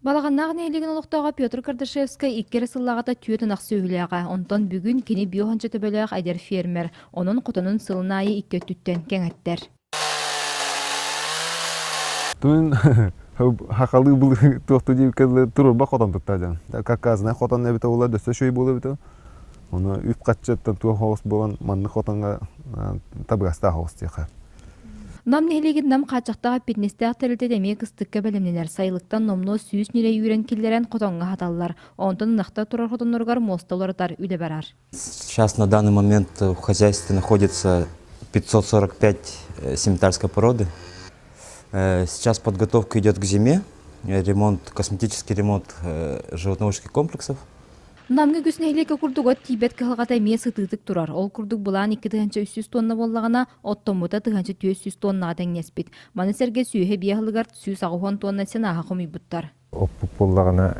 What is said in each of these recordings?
Балаҕаннаах нэһилиэгин олохтооҕо Петр Кардашевскай икки эрэ сыллааҕыта түөрт ынах сүөһүлээҕэ. Онтон бүгүн кини биохончо төбөлөөх эдэр фермер. Онон хотонун сылын аайы икки өттүттэн кэҥэттэр. Түн хахалыы был туохту диэбиккэ турурба хотон тутта дьон. Какказына хотон эбитэ була дөссө шөй буола эбитэ. Ону үп хаччыттан туох оҕус буолан маннык хотоҥҥо табыгастаах оҕус диэхэ. Нам нэһилиэгин Нам хааччахтаах эппиэтинэстээх тэрилтэтэ эмиэ кыстыкка бэлэмнэнэр. Сайылыктан номнуо 100 ньирэй үүрэн киллэрэн хотоҥҥо аһаталлар. Онтон ынахтар турар хотонноругар муоста уларытар үлэ барар. Сейчас на данный момент в хозяйстве находится 545 симментальской породы. Сейчас подготовка идет к зиме, ремонт, косметический ремонт животноводческих комплексов. Намҥа үгүс нэһилиэккэ курдук от тиийбэт кыһалҕата эмиэ сытыытык турар. Ол курдук былаан 2 300 тонна буоллаҕына, оттоммута 1400 тоннаҕа тэҥнэспит. Маны сэргэ сүөһү биэ аһылыгар 180 тонна сенаһа хомуйбуттар. Оппут буоллаҕына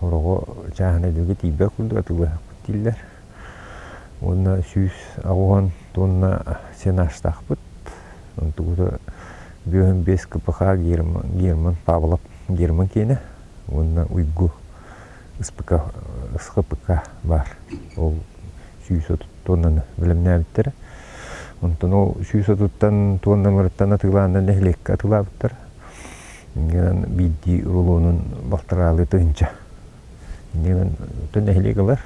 хороҕо чааһынайдарга тиийбэт курдук атыылаһыахпыт дииллэр. Уонна 180 тонна сенаштаахпыт. Онтугута 55 КПХ Герман, Герман Павлов Герман киэнэ уонна Уйгу СПК, СХПК баар. Ол 130 тоннаны бэлэмнээбиттэрэ. Онтон ол 130-тан тоннамырыттан атыылаанна нэһилиэккэ атыылаабыттар. Иннинэн биирдии рулонун балтараалыы тыһыынча. Иннинэн нэһилиэк ылар.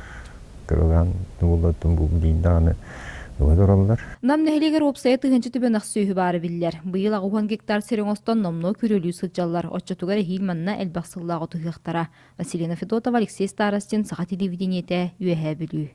Кыралаан буоллаттан бу диин даҕаны ыла тураллар. Нам нэһилиэгэр уопсайа тыһыынча түбэн сүөһү баара биллэр. Быйыл 80 гектар сири оҥостон номнуо күрүөлүү сылдьаллар. Оччотугар эһиил манна элбэх сыллаах отуһуохтара. Василина Федотова, Алексей Старостин, Саха телевидениетэ, Үөһээ Бүлүү.